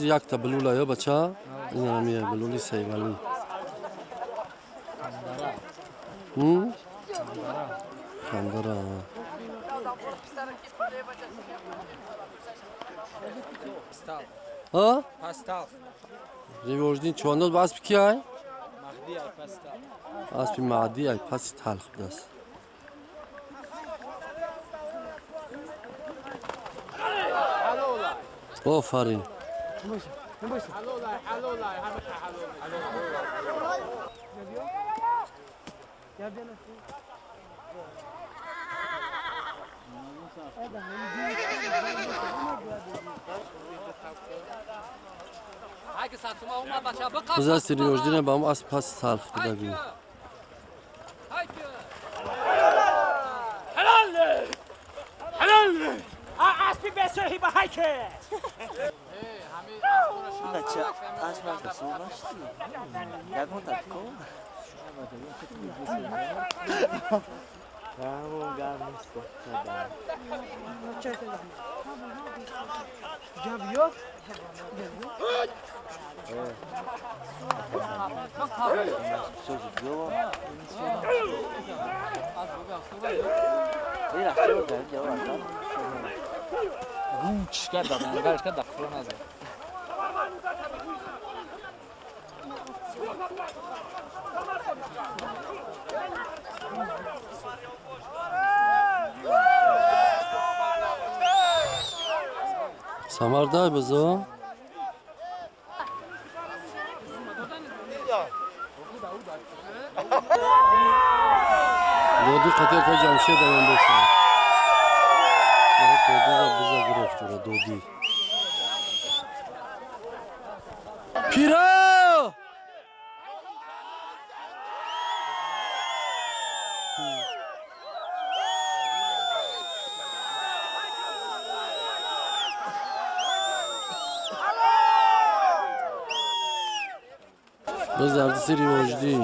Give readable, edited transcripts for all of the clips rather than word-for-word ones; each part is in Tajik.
Якта булула ё бача? Ин ҳамия булули Сайвали. Хандара. Ҳа? Ривоҷдин чувандоз ба аспи ки ай? Аспи Маҳдӣ ай паси талх будааст. Офарин. Бизасти ривоҷдина ба ҳам асп паси талх буда бин. Самардай бизо? Доди қатер та Ҷамшед амон бошад. Доди биза гирифт ҷура доди. Пира! Боз дардиси ривоҷдӣ.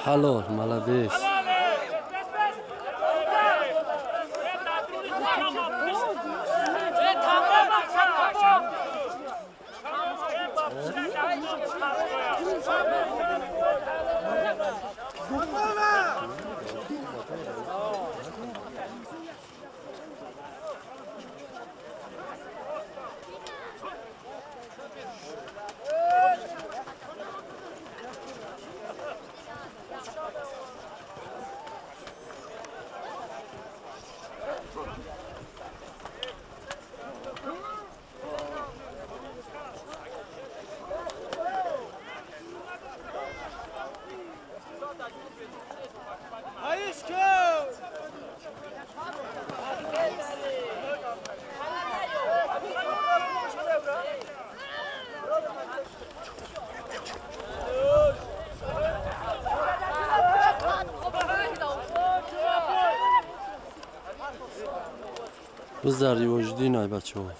Ҳалол, молодец. Боз дар ривоҷдин ай бачаҳо.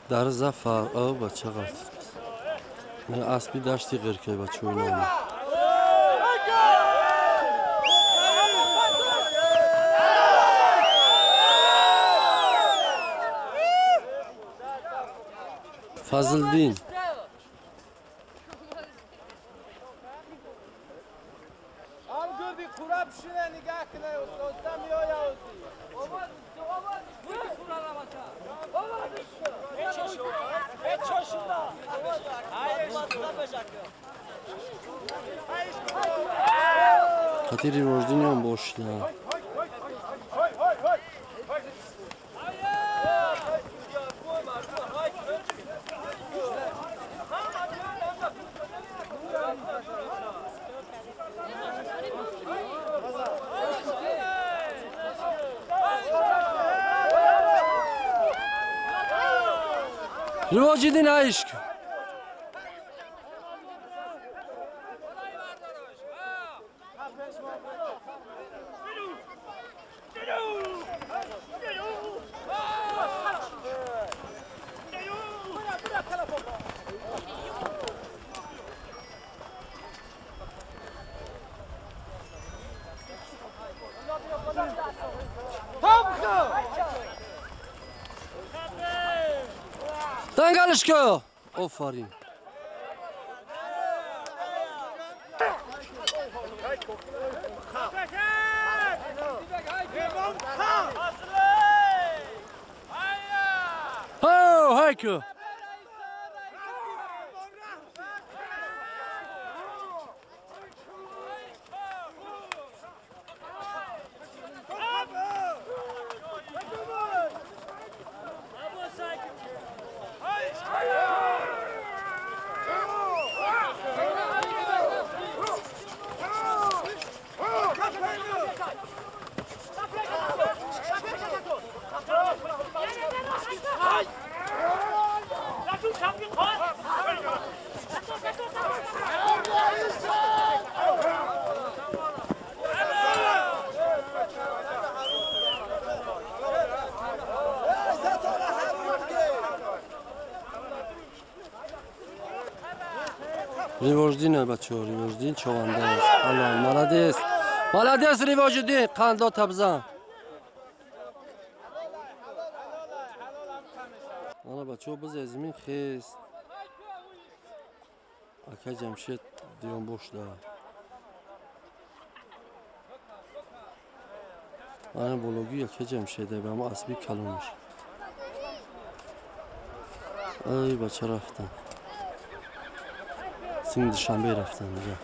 Дар Зафар, о бача ғалт. Аспи дашти ғиркай бачаҳои номи. Фазлдин. Қатири ривоҷдиниам бошида. Ривоҷидин айшк. Чангалш ко. Офарин. Ho, Heiko. Ривождин бачаҳо, Ривождин чованда аст. Ала, молодец. Молодец Ривожиддин, қандо табзан. Ана бачаҳо биз аз замин хест. Ака Ҷамшед диёнбош да. Ана бологи ака Ҷамшеда ба мо асби калонаш. Ай бача рафтан. Син Душанбе рафтан дига.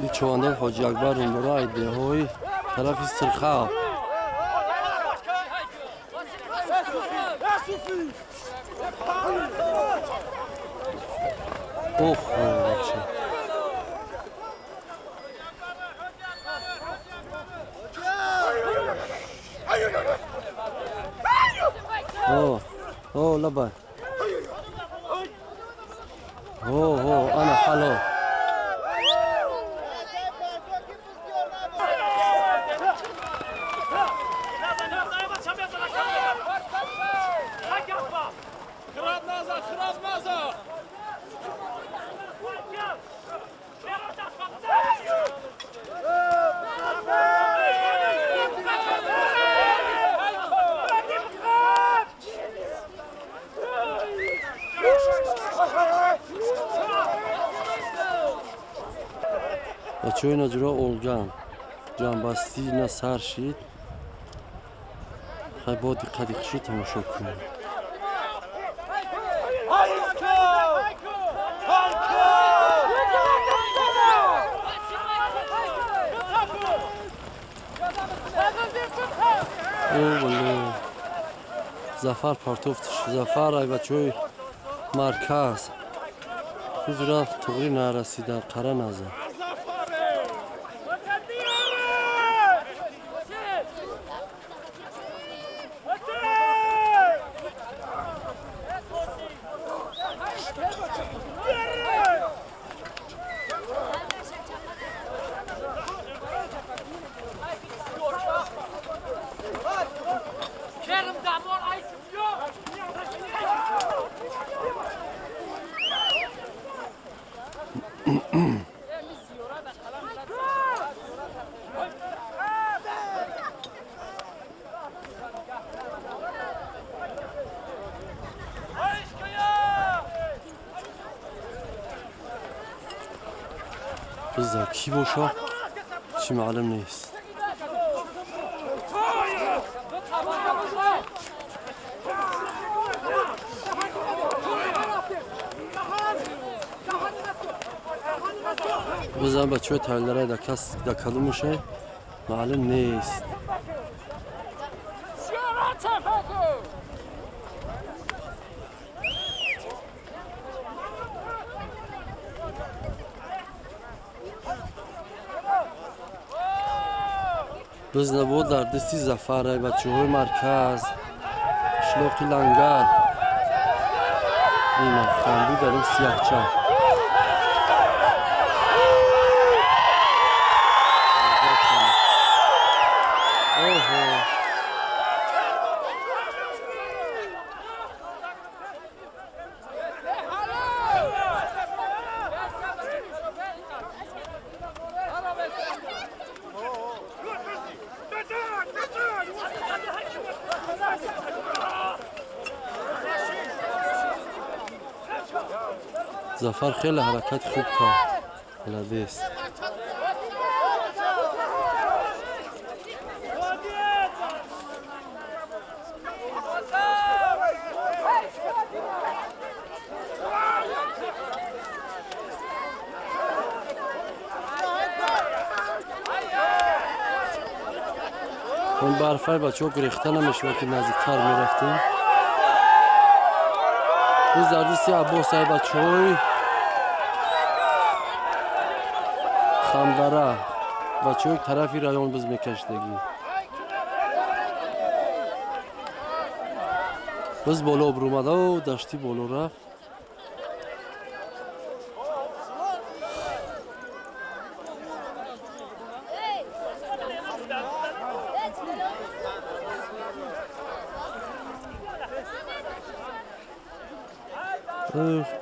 И човандар Ҳоҷи Акбар румбора ай деҳои тарафи Сирхав. Ох, бача. О, о, лабай. О, о, ана хало. Бачаҳои наҷура олган ҷамъбастӣ на сар шид. Хай бо диққати хушӣ тамошо кунем. О, вале Зафар партофтш. Зафар ай бачаҳои марказ. Ҳуҷра туғри нарасидан, қара назар. Биза кӣ боша, чӣ маълум нест. Бизан бачаҳои тавилдараи да кас да кадомуше маълум нест. Биз набуд дар дасти Зафар ай бачаҳои марказ, қишлоқи Лангар. Ина ханду дар ин сияҳча. Оҳо. Зафар хеле ҳаракати хуб кард. Молодец. Он барфай бачаҳо гирехта намешавад, ки наздиктар мерафтем. Биз дар дасти Аббос ай бачаҳои Хамдара, бачаҳои тарафи район биз мекашидагӣ. Биз боло бурумада, дашти боло рафт.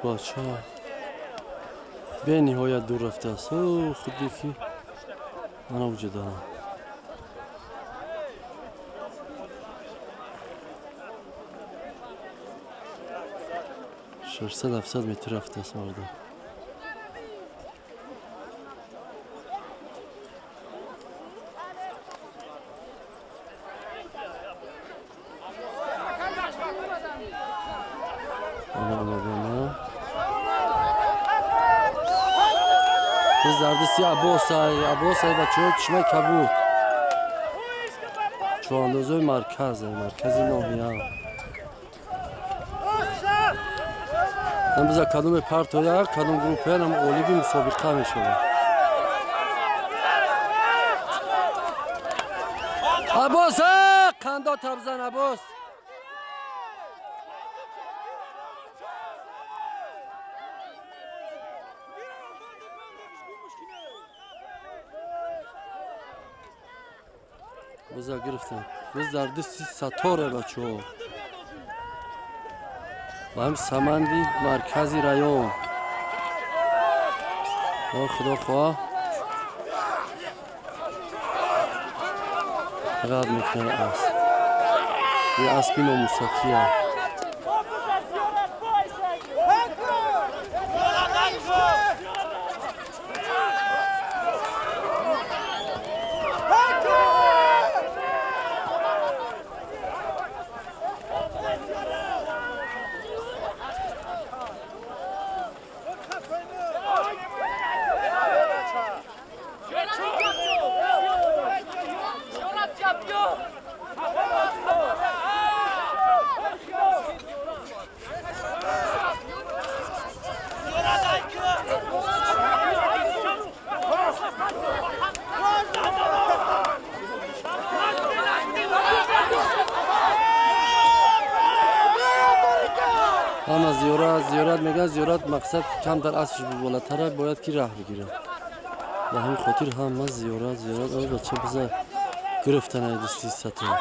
Бача бениҳоят дур рафтааст. Худе ки ана уҷа дорам. 600-700 метр рафтааст мардум. Биз дар дасти Аббосай, Аббосай бачаҳои Чишмаи Кабуд, чӯҳандозои марказ, маркази ноҳия. Биза кадоме партоя, кадом группа нам ғолиби мусобиқа мешавад. Аббос, қандо табзан Аббос. Биза гирифтем. Биз дар дасти Саторе бачаҳо. Ба ҳам саманди маркази район. Худо хоҳ рад мекунад асп. Ин аспи номусафия. Ҳама зиёрат, зиёрат мегӯяд, зиёрат мақсад камтар аспш болатара бояд ки раҳ бигирад. Ба ҳамин хотир ҳама зиёрат, зиёрат ой бача биза гирифтан ай дасти Сатор.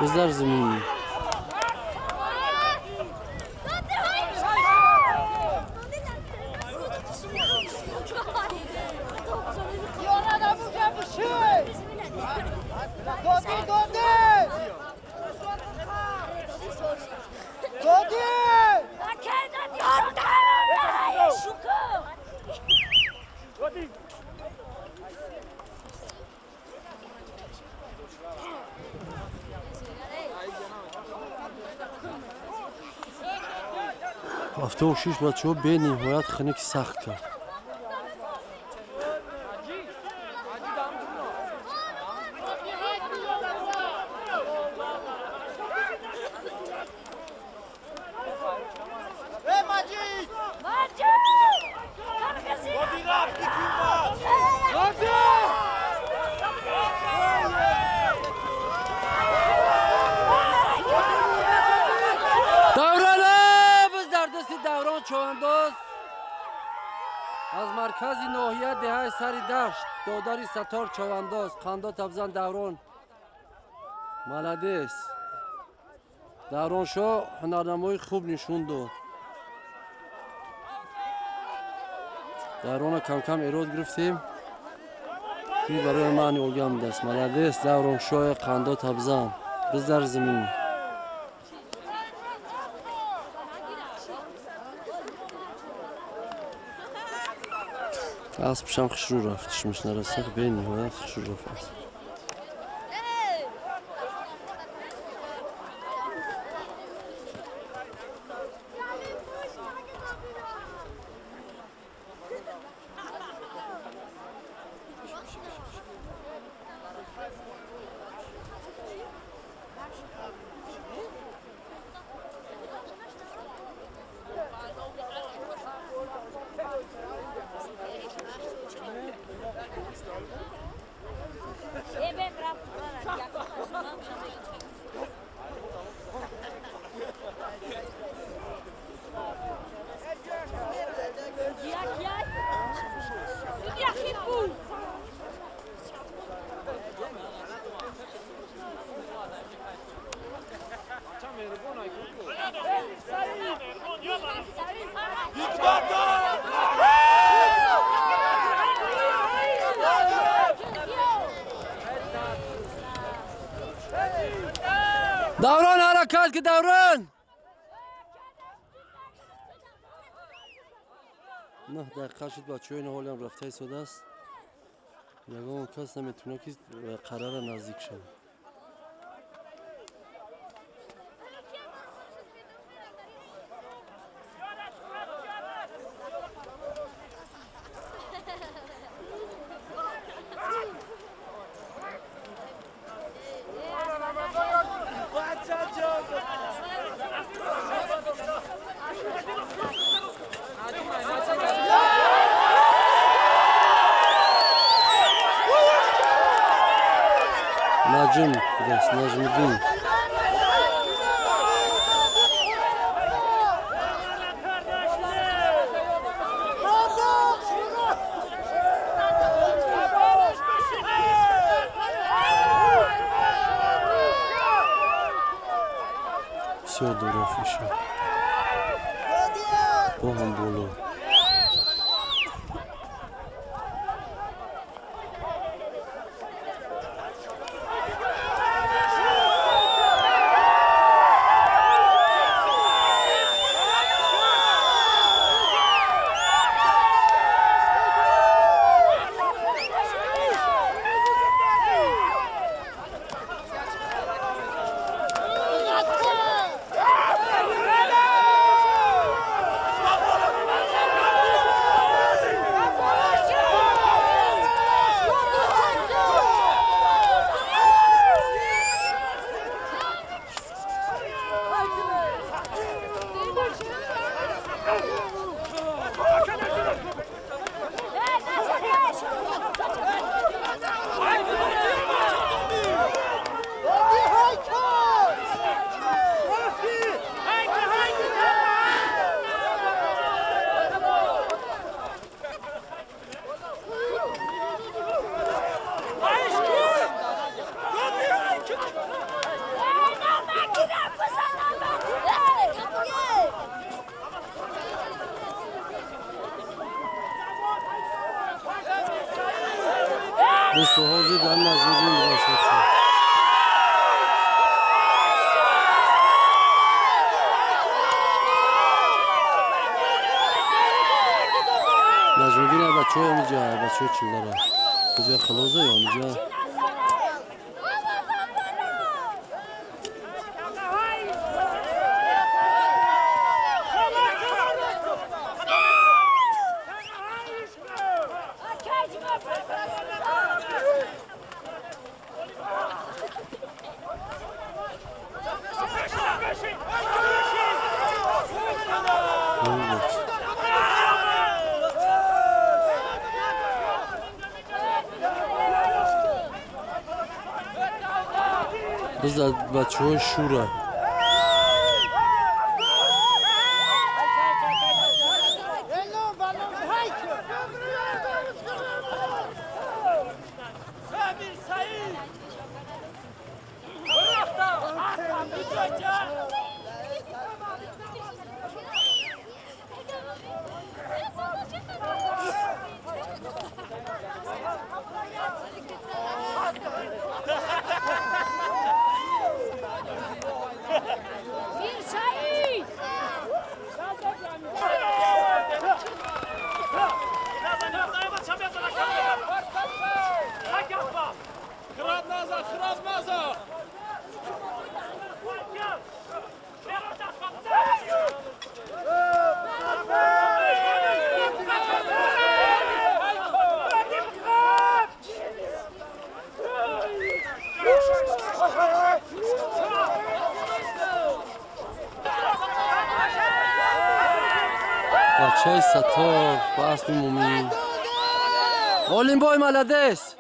Biz дар замин. 76 бачаҳо бениҳоят хунуки сахт кард. Чӯҳандоз аз маркази ноҳия деҳаи Сари Дашт, додари Сатор Чӯҳандоз, қандо табзан Даврон. Молодец. Давроншоҳ ҳунарнамои хуб нишон дод. Даврона кам-кам эрод гирифтем. Ки барои ман огам даст. Молодец, Давроншоҳи қандо табзан. Biz дар замин. Аспшам хушрӯ рафт, чишмаш нарасид, бениҳоят хушрӯ рафт асп. Даврон ҳаракат ки, Даврон! 9 дақиқа шуд, бачаҳои ин ҳолиам рафта истодааст. Ягон кас наметавонад ки қарара наздик шавад. Наҷм будааст, Наҷмиддин. Бисёр дур рафиша. Бо ҳам боло. Дӯсто, ҳозир дар Наҷмиддин будааст. Наҷмиддин бачаҳои ҳамиҷа, бачаҳои Чилдара. Куҷа хилоза ё ҳамиҷа? Biz бачаҳои Шура. Бачаи Саттор ба аспи Мумин. Олимбой молодец.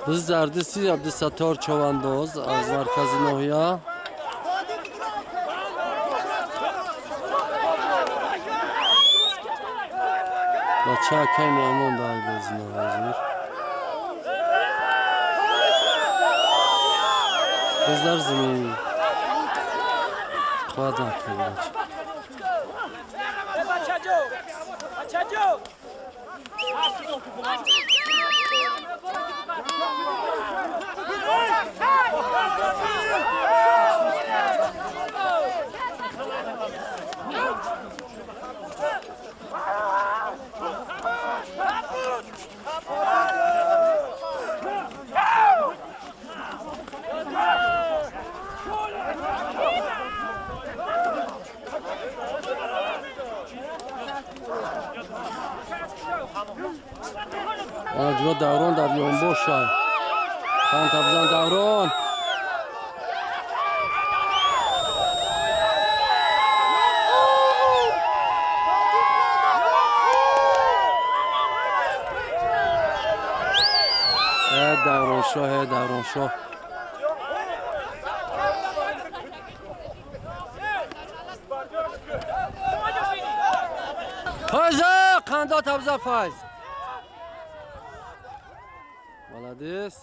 Биз дар дасти Абдусаттор Човандоз аз маркази ноҳия. Бача акай Нуъмон дар бозина ҳозир. Биз дар зимин. Хоҳад накард бача. Ҷура Даврон дар ёнбоша. Қанта бизан Даврон. Давроншоҳ, Давроншоҳ. Файза, қандо табза Файз. Молодец.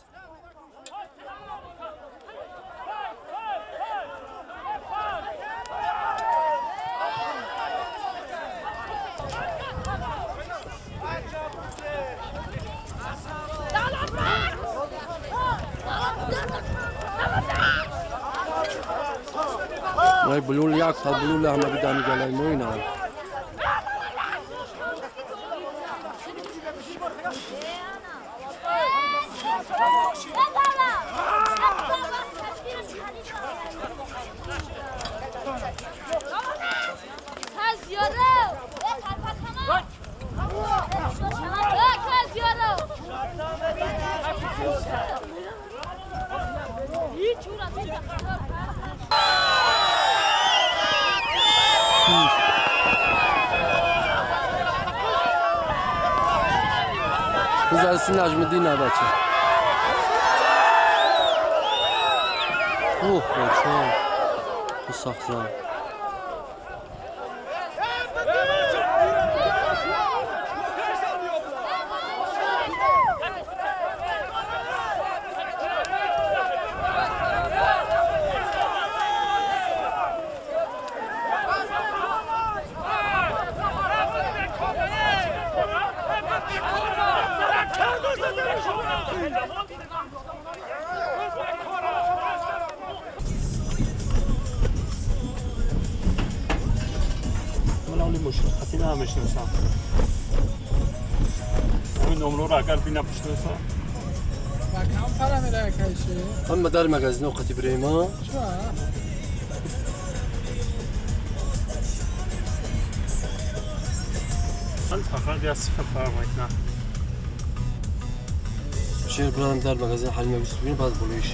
Вай булул як та булул ҳама бидани галай моина. Бизаси Наҷмиддин бача. Оҳ, бача. Ту сахза. Намешиносам. Ҳамин номроро агар бина бишносам. Ҳама дар магазино қати бирем, а? Ман фақат як сифр фарқ мекунам. Шер бирам дар магазин Ҳалима бисубин, баъд болоиш.